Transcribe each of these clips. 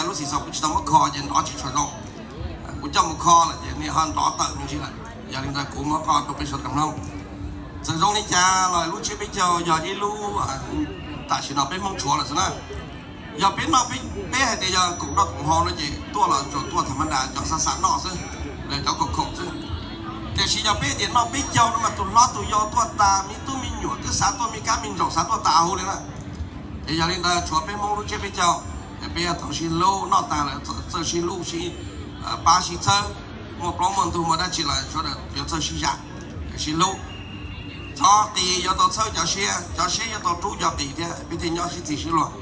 Lub xim xaus kuv tsis tau muab kho ces nrov tsis tshua zoo. Kuv coj mus kho lawm ces nws ho nrov tawm me ntsis lawm, yog li ntawd kuv muab kho rau peb sawv daws mloog. Txawm zoo li cas los lub tsiab peb caug yog ib lub tam sim no peb Hmoob tshuav lawm xwb na. Yog peb noj, peb hais tias yog koom noj koom haus no ces tuaj los tsuas tuaj tham ma das cov xa xa noj xwb, lawv cov koom khoom xwb. Tiam sis yog peb tias noj peb caug no mas tus hlob tus yau tuaj tas, me tub me nyuam twb xav tuaj, me kab me ntsaum xav tuaj tas huv li na. Ces yog li ntawd tshuav peb Hmoob lub tsiab peb caug, peb yuav tau sib hlub, noj tas lawm txawj sib hlub, sib pab sib txhawb, muaj plaub muaj ntug muaj dab tsi los sawv daws yuav txawj sib zam, sib hlub. Cov qis yuav tau txhawb cov siab, cov siab yuav tau rub cov qis thiab peb thiaj nyob sib txig sib luag.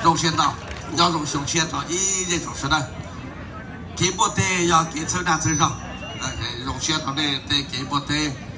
Zoo siab ntau, nyob zoo xyoo tshiab rau ib zej tsoom sawv daws. Kev npuaj teg yog kev txhawb dag txhawb zog. Zoo siab rau nej tej kev npuaj teg.